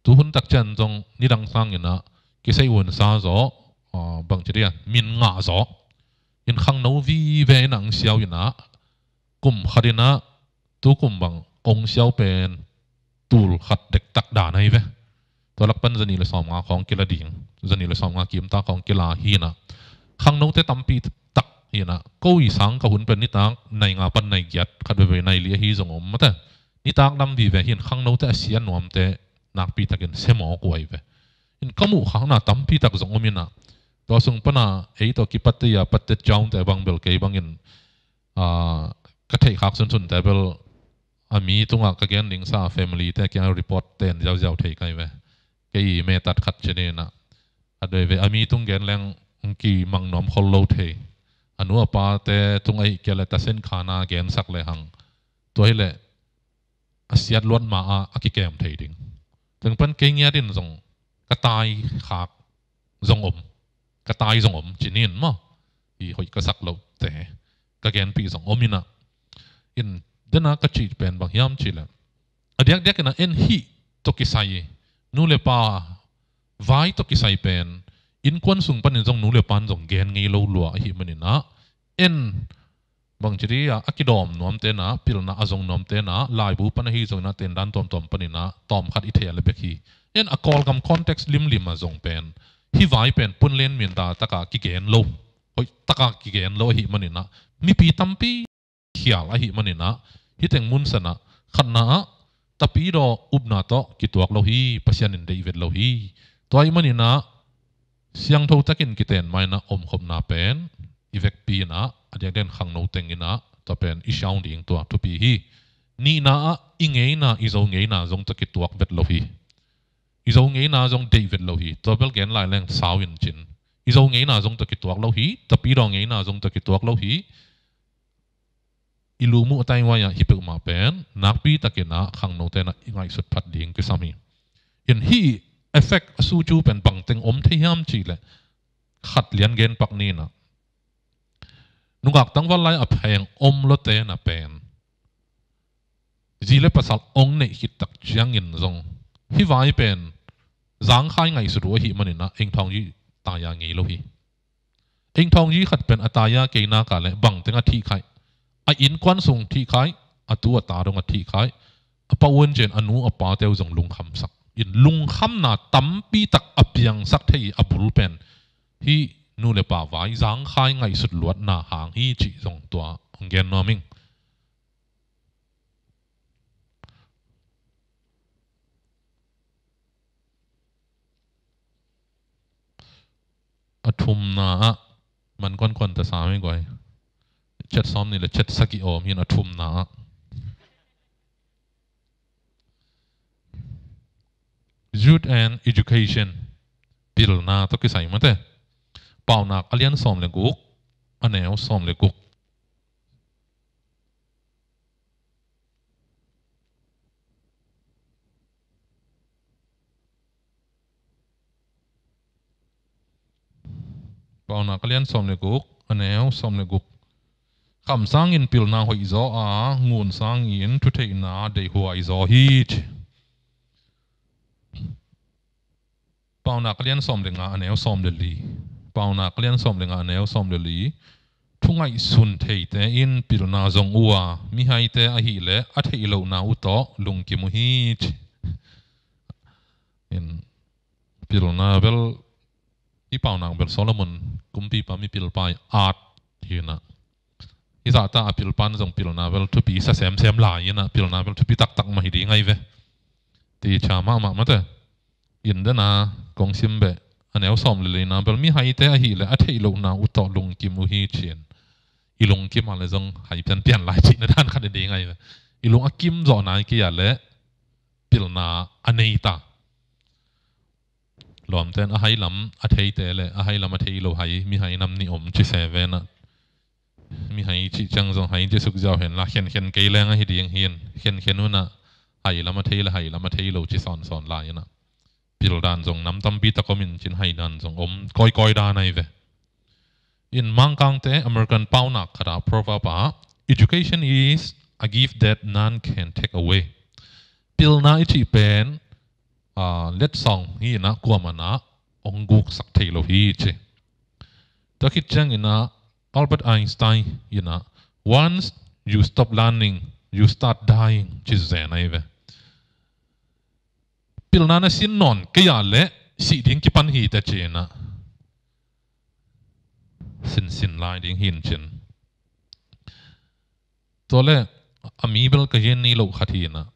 tuhun tak ciang zong nidang sangin ah kisei unsa zaw, aa, bangci dia, min ngah zaw. In khangno vive in ah hong siau in ah, kum khat in ah, tu kum bang hong siau pen tul khat dektak dan ahi ve. Tua lak pan zanih le sawmnga khawng kila ding, zanih le sawmnga kimta khawng kila hi in ah, khangnote tampi tak hi in ah, ko i sang ka hun pen nitak nai nga pan nai giat, khat veve nai li ahi zong om mate. Nitak lam vive hi in khangnote a sia nuamte nakpi takin sia mawk uh ahi ve. In ka muh khakna tampi tak zong om in ah, tua sung pan a ei tawh kipatte a patte ciangte bang bel kei bangin, aa, ka theih khak sunsunte bel a mi tungah ka gen ding sa a family te kiang report ten ziauziau thei ka hi ve. Kei i metat khat ci ni in ah, a doi ve a mi tung gen leng hong kimang nuam khol lo thei. A nu a pate tung ahih kei leh tasen khana gensak lehang, tua hi leh a siat luat ma-ah a kikem thei ding. Teng pan kei ngiat in zong ka tai khak zong om, ka tai zong om ci ni in maw. I hoih ka sak loh te ka genpih zong om in ah. In dena ka cih pen bang hiam cih leh, a diakdiak in ah en hih tawh kisai, nu le pa vai tawh kisai pen innkuan sung panin zong nu le pan zong gen ngei lo lua ahih manin ah, en bangci dia a kidawm nuamte in ah, pilna a zong nuamte in ah, laibu pan ahi zongin ah, tendan tuamtuam panin ah tawm khat i thei a le bek hi. En a Kawlgam context limlim ah zong pen hih vai pen punlen minda taka kigen lo, hoih taka kigen lo ahih manin ah, mipi tampi khial ahih manin ah, hih teng mun san ah, khatna ah, tapidaw upna tawh kituak lo hi, Pasian in deih vet lo hi. Tua ahih manin ah, siangtho takin kiten ma in ah omkhopna pen i vekpi in ah, a diakdiak in khangno teng in ah tua pen i siau ding tua thupi hi. Nihna ah, i ngeina, i Zo ngeina zong tawh kituak vet lo hi. I Zo ngeina zong deih vet lo hi. Tua bel gen lai leng sau in cin. I Zo ngeina zong tawh kituak lo hi. Tapidaw ngeina zong tawh kituak lo hi. I lum uh a tai huai ah hih peuhmah pen nakpi takin ah khangnote in ah i ngaihsut phat ding kisam hi. In hih effect a sucu pen bangteng om thei hiam cih leh, khat lian gen pak ni in ah, nungak tangval lai a pheng om lote in ah pen zi le pasal hong neih khit tak ciangin zong hih vai pen zangkhai ngaihsut uh ahih manin ah, eng thawng zi tai a ngei lo hi. Eng thawng zi khat pen a tai a kei nak leh bangteng a thih khai, a innkuan sung thih khai, a tu a ta dong a thih khai, a pau un cin a nu a pate uh zong lungkhamsak. In lungkhamna tampi tak a piangsak thei a bul pen hih nu le pa vai zangkhai ngaihsut luatna hang hi cih zong tua hong gen nuam ing. A thumna ah, man kuankuan ta sam hi guai. Chet sawm nih le chet sagih om hi in a thumna ah, youth and education, pilna tawh kisai mate. Paunak a lian sawm le guk, a neu sawm le guk. Paunak a lian sawm le guk, a neu sawm le guk. Kham sangin pilna hoih zaw a, ngun sangin thutheihna deihhuai zaw hi ci. Paunak a lian sawm le nga, a neu sawm le li. Paunak a lian sawm le nga, a neu sawm le li. Thu ngaihsun theite in pilna zong uh a, mihaite ahih leh a theih lohna uh tawh lungkim uh hi ci. In pilna bel, i paunak bel Solomon kumpipa mipilpa i at hi in ah, hih zahta a pilpan zong pilna bel thupi sa semsem lai in ah, pilna bel thupi taktak mah hi ding ahi ve. Ti cha mahmah mate. In dena kong sim beh, a neu sawm le lina bel, mihaite ahih leh a theih lohna uh tawh lungkim uh hi ci in. I lungkim a leh zong hai pianpian lai cihna dan khat hi ding ahi ve. I lung a kim zawh nai kei a leh pilna a nei ta. Lawmten a hai lam a theite le a hai lam a thei lo hai, mihai nam nih om ci se ve na. Mihai cih ciang zong hai ci suk ziau hen la, khenkhen kei leng ahi ding hi in, khenkhen un ah hai lam a thei le hai lam a thei lo ci sawnsawn lai in ah. Pil dan zong nam tampi tak om in cin hai dan zong om kawikawi dan ahi ve. In Mangkangte American paunak khat ah proverb ah, "Education is a gift that none can take away." Pilna i cih pen, ah, letsong hi in ah kuamah in ah hong guksak thei lo hi ci. Tua khit ciangin ah Albert Einstein in ah, "Once you stop learning, you start dying," ci zen ahi ve. Pilna na sin nawn kei a leh sih ding kipan hi teh ci in ah sinsin lai ding hi in cin. Tua le a mi bel ka gen ni lo khat hi in ah,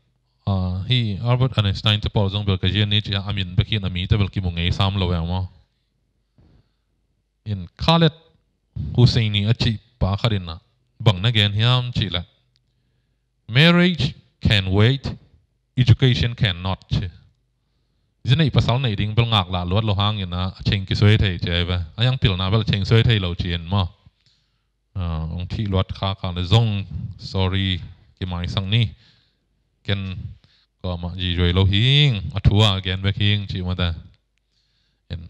ah, hi Albert Einstein te pawl zong bel ka gen ni ci a, a min bek hi in a mite bel kimu ngei sam lo e maw. In Khaled Hosseini a cih pa khat in ah bang na gen hiam cih leh, "Marriage can wait, education cannot," ci. Zi neih pasal neih ding bel ngaklah luat lo hangin ah a cheng kisuai thei ci ahi ve. A hiang pilna bel a cheng suai thei lo ci in maw. Ah, hong thih luat kha kha le zong, "Sorry, kimaisak ni. Ken kuamah zizuai lo hing, a thu a gen bek hing," cih mah ta. En,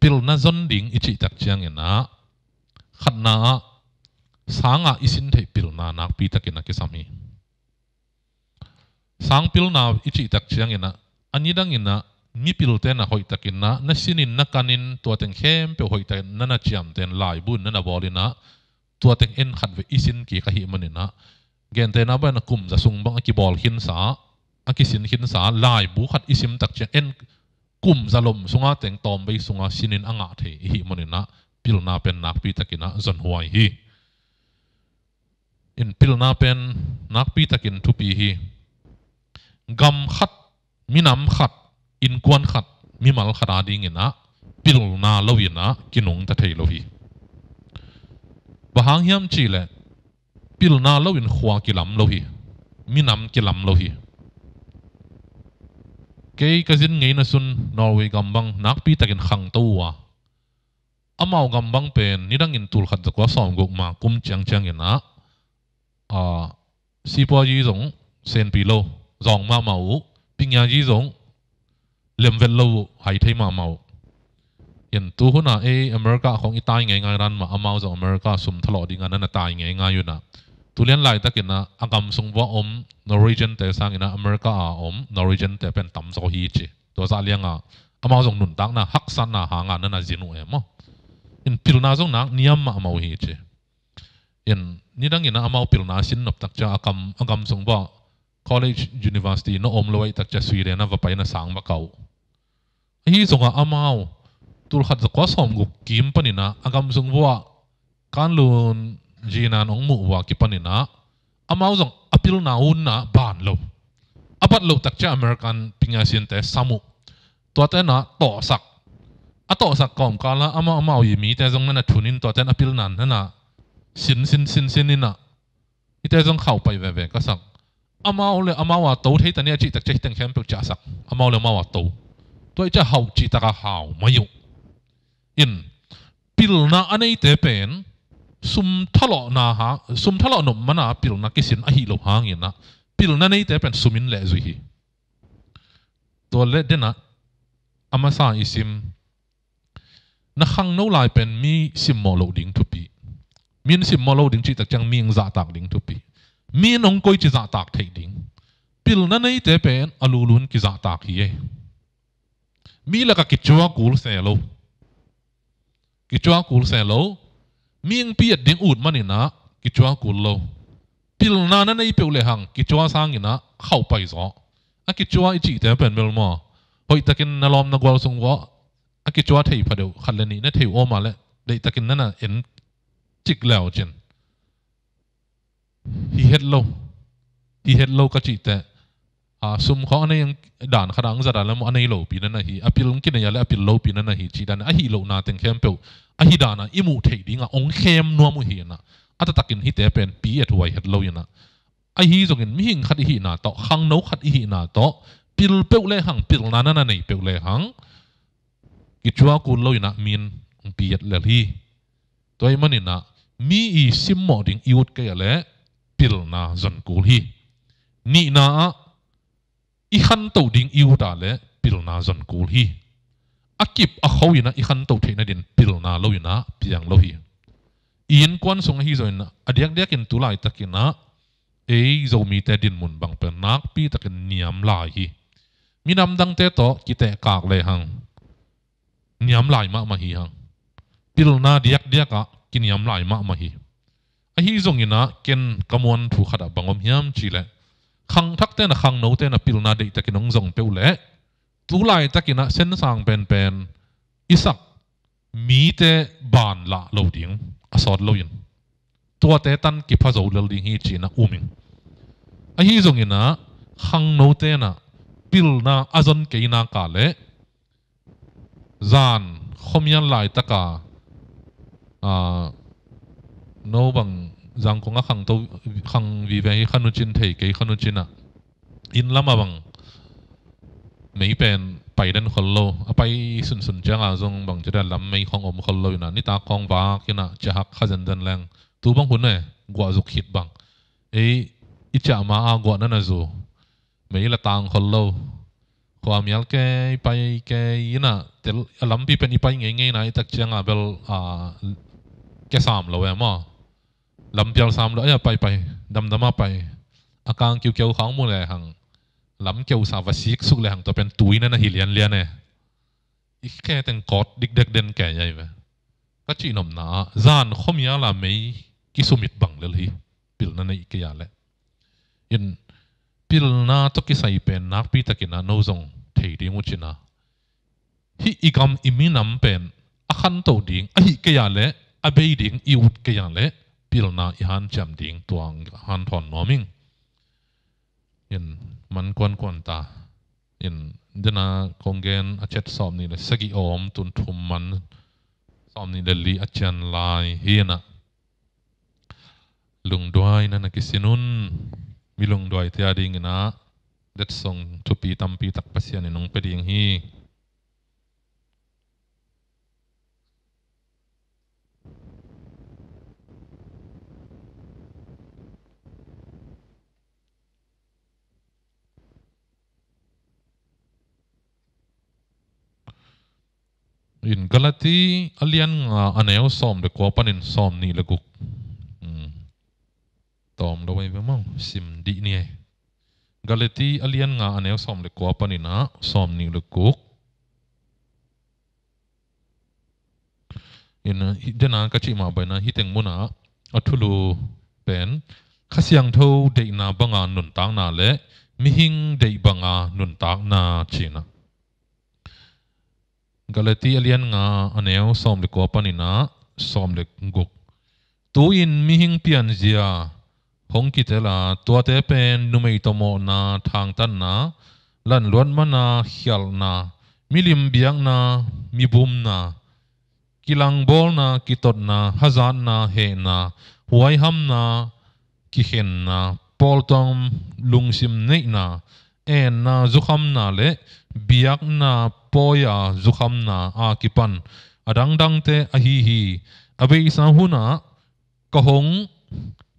pilna zon ding i cih tak ciangin ah, khatna ah, sang ah i sin theih pilna nakpi takin a kisam hi. Sang pilna i cih tak ciangin ah, a nidangin ah, mipilte na hoih takin ah, na sinin na kanin tua teng khempeuh hoih takin na na ciamten, laibu in na na bawl in ah, tua teng en khat vei i sin kik ahih manin ah, gentehna bang in ah kum za sung bang a kibawl khinsa, a kisin khinsa, laibu khat i sim tak ciang en kum za lom sunga teng tawm bei sunga sinin a ngah thei i hih manin ah, pilna pen nakpi takin ah zon huai hi. In pilna pen nakpi takin thupi hi. Gam khat, minam khat, innkuan khat, mimal khat a dingin ah pilna lo in ah kinungta thei lo hi. Bang hang hiam cih leh, pilna lo in khua kilam lo hi, minam kilam lo hi. Kei ka zin ngeina sun Norway gam bang nakpi takin khangto uh a, amau gam bang pen nidangin tul khat za kua sawmguk ma kum ciangciangin ah, ah, sipuazi zong senpi lo, zawng mahmah uh, pinyazi zong lemvet lo uh, hai thei mahmah uh. In tu hun ah ei America khong i tai ngeingai dan mah, amau zong America sum thalawh ding a na na tai ngeingai uh in ah, tu lian laitakin ah a gam sung vua om Norwegian te sangin ah America a om Norwegian te pen tam zaw hi ci. Tua zah liang ah amau zong nuntakna haksatna hang a na na zin uh e maw. In pilna zong nak niam mahmah uh hi ci. In nidangin ah amau pilna sin nop tak ciang a kam, a gam sung vua college, university na om lo ahih tak ciang Sweden a va pai na sang va kau. Ahi zongah amau tul khat za kua sawmguk kim panin ah a gam sung vua kanlun zinan hong muh vua kipanin ah amau zong a pilna un ah ban lo. A bat loh tak ciang American pinyasin te sam uh. Tuate na tawhsak. A tawhsak kawmkal ah amau, amau i mite zong na na thunin tuate na pilna na na sin, sin, sin, sin in ah, ite zong khauh pai veve ka sak. Amau le amau a to thei ta ni a cih tak ciang hih teng khempeuh ciahsak. Amau le amau a to. Tua i ciah hauh cih tak a hau mai uh. In pilna a neite pen sum thalawhna ha, sum thalawh nop man a pilna kisin ahih loh hangin ah pilna neite pen sum in lehzui hi. Tua le den ah a masa i sim, na khangno lai pen mi simmawh loh ding thupi. Mi in simmawh loh ding cih tak ciang mi in zahtak ding thupi. Mi in hong koici zahtak theih ding. Pilna neite pen a lulun kizahtak hi e. Mi lakah kicua kul se lo. Kicua kul se lo. Mi in piat ding ut manin ah kicua kul lo. Pilna na nei peuh lehang kicua sangin ah khauh pai zaw. A kicua i cihte pen bel maw, hoihtakin na lawm na gual sung vua a kicua thei phadeuh khat le nih na thei uh om a leh deihtakin na na en cik leu cin. Hi het lo. Hi het lo ka cih teh, a, sum khawng a nei ang dan khat ah ang zat a leh maw a nei lopi na na hi, a pil ang kinei a leh a pil lopi na na hi cih dan a hih lohna teng khempeuh a hih dan a i muh theih ding a ong khem nuam uh hi na. A taktakin hihte pen pi et huai het lo hi na. Ahi zongin mihing khat i hihna tawh, khangno khat i hihna tawh, pil peuh lehang, pilna na na nei peuh lehang, kicuah kul lo inah min hong piat lel hi. Tua ahih maninah mi i simmawh ding i ut kei ah leh pilna zon kul hi. Nihna ah i khantoh ding i ut ah leh pilna zon kul hi. A kip a kho inah i khantoh theih nadin pilna lo inah piang lo hi. I innkuan sung ahi zongin a diakdiakin tu laitakinah ei Zomite dinmun bang pen nakpi takin niam lai hi. Minam dangte tawh kitehkak lehang niam lai mahmah hi hang. Pilna diakdiak ah kiniam lai mahmah hi. Ahi zonginah ken ka muan thu khatah bang om hiam cihleh, khangthakte na khangnote na pilna deihtakin hong zong peuh leh tu laitakinah sensang penpen i sak mite ban lah lo ding a sawt loin tuate tan kipha zo lel ding hi cinah um ing. Ahi zonginah khangnote na pilna a zon kei nak ah leh zan khuamial laitaka, aa, no bang Zangkong a khangto, khang vive hi khanucin thei kei khanucinah inn lamah bang mei pen pai den khol lo, a pai sunsun ciangah zong bang ci dan lam mei khong om khol lo inah nitak khong vak inah ciahak kha zenzen leng tu bang hun e guah zuk khit bang ei i ciah ma a guah na na zu mei la tang khol lo. Khuamial kei pai kei inah tel a lampi pen i pai ngeingei na i tak ciangah bel, aa, kesam lo e maw? Lampial sam lo, ai a pai pai, damdam a pai. A kang kiukeu khang mu lehang lam keusa va sik suk lehang tua pen tui na na hi lianlian e. I khe teng kawt dikdek den kei ai ve. Ka cihnopna ah zan khuamial a mei kisumit bang lel hi. Pilna neih kei ah leh in pilna tawh kisai pen nakpi takinah no zong thei ding uh cinah hih i gam i minam pen a khantoh ding ahih kei ah leh a bei ding i ut kei ah leh pilna i hanciam ding tua hanthawn nuam ing. In man kuankuan ta. In dena kong gen a ciat sawm nih le sagih om tun thum man sawm nih le li a cian lai hi inah lungduai na na kisin un. Mi lungduaite a dinginah letsong thupi tampi tak Pasian in hong pia ding hi. In Galati a lian nga a neu sawm le kua panin sawm nih le guk. Hmm. Tawm lo ei ve maw, sim dih ni ei. Galati a lian nga a neu sawm le kua paninah sawm nih le guk. In, hi, dena ka cih mah baina hi teng munah a thulu pen Kha Siangtho deihna banga nuntakna le mihing deih banga nuntakna cinah. Galati a lian nga a neu sawm le kua paninah sawm le guk. Tu-in mihing pianzia hong kitel a, tuate pen numei tawh mawhna, thangtatna, lanluat mana, khialhna, milim biakna, mibumna, kilangbawlna, kitotna, hazatna, hehna, huaihamna, kikhenna, pawltuam lungsim neihna, enna zukhamna le biakna pawi-a zukhamna a kipan a dangdangte ahi hi. A beisa hunah ka hong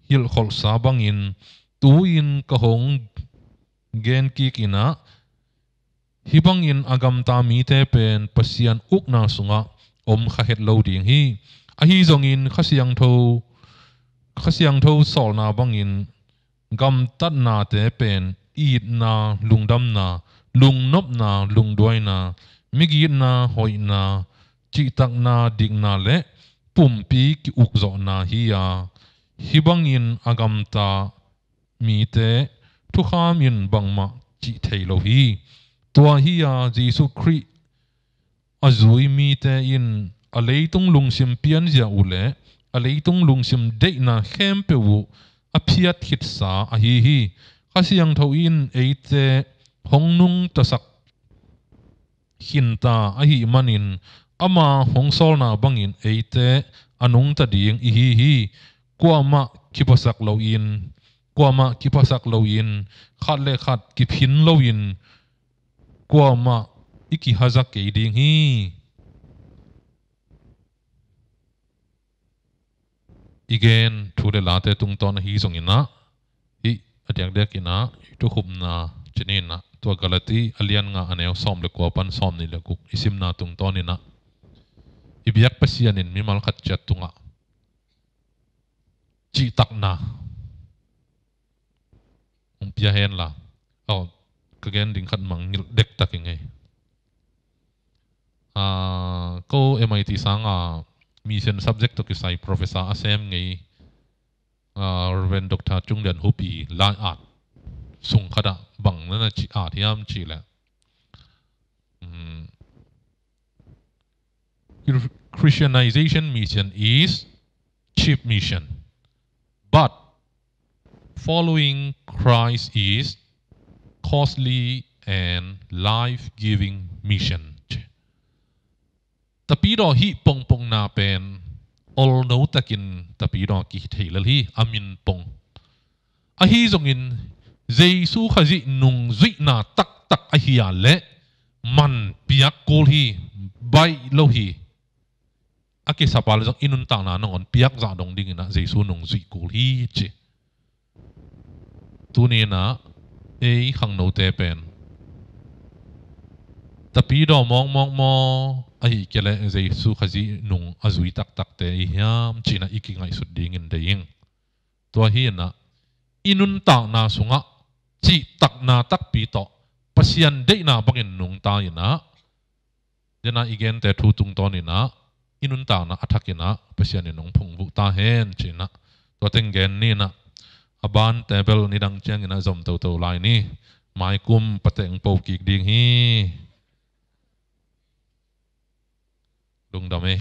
hilhkholhsa bangin tu-in ka hong genkikinah hih bangin a gamta mite pen Pasian ukna sungah om kha het lo ding hi. Ahi zongin Kha Siangtho, Kha Siangtho sawlna bangin gamtatnate pen itna, lungdamna, lungnopna, lungduaina, migitna, hoihna, cihtakna, dikna le pumpi ki-ukzawhna hi-a, hih bangin a gamta mite thukham in bangmah cih thei lo hi. Tua hi-a Jesuh Khrih a zui mite in a leitung lungsim pianzia uh le a leitung lungsim deihna khempeuh uh a phiat khitsa ahi hi. Kha Siangtho in eite hong nungtasak khinta ahih manin ama hong sawlna bangin eite a nungta ding ihi hi. Kuamah kiphasak loin, kuamah kiphasak loin, khat le khat kiphin loin, kuamah i kihaza kei ding hi. i gen thu le late tungtawn ahi zongin ah, hih a diakdiakin ah i thukhupna cih ni in ah, tua Galati a lian nga a neu sawm le kua pan sawm nih le guk i simna tungtawnin ah, i biak Pasian in mimal khat ciat tungah cihtakna hong pia hen la. Aw, ka gen ding khat mangngilh dektak ing ei. Ah, ko M I T sanga mission subject tawh kisai professor a sem ngei, ah, Reverend Doctor Cung Lian Hup i lai-at sung khatah bang na na ci at hiam cih leh, mm, Christianization mission is cheap mission, but following Christ is costly and life-giving mission. Tapidaw hih pongpongna pen olno takin tapidaw kithei lel hi, a min pong. Ahi zongin Jesu Khazih nungzuihna taktak ahi a leh man piak kul hi, baih lo hi. A kisap a leh zong i nuntakna nangawn piak zah dong dingin ah Jesu nungzuih kul hi ci. Tuni in ah ei khangnote pen tapidaw mawkmawk maw, ahih kei leh Jesu Khazih nung a zui taktakte i hiam cih in ah i kingaihsut dingin deih ing. Tua hi in ah i nuntakna sungah cihtakna takpi tawh Pasian deihna bangin nungta in ah, dena i gente thu tungtawnin ah i nuntakna a thakin ah Pasian in hong phungvuh ta hen cih in ah, tua teng gen ni in ah, a bante bel nidang ciangin ah zom toto lai ni. Maikum pateng po kik ding hi. Lungdam ei.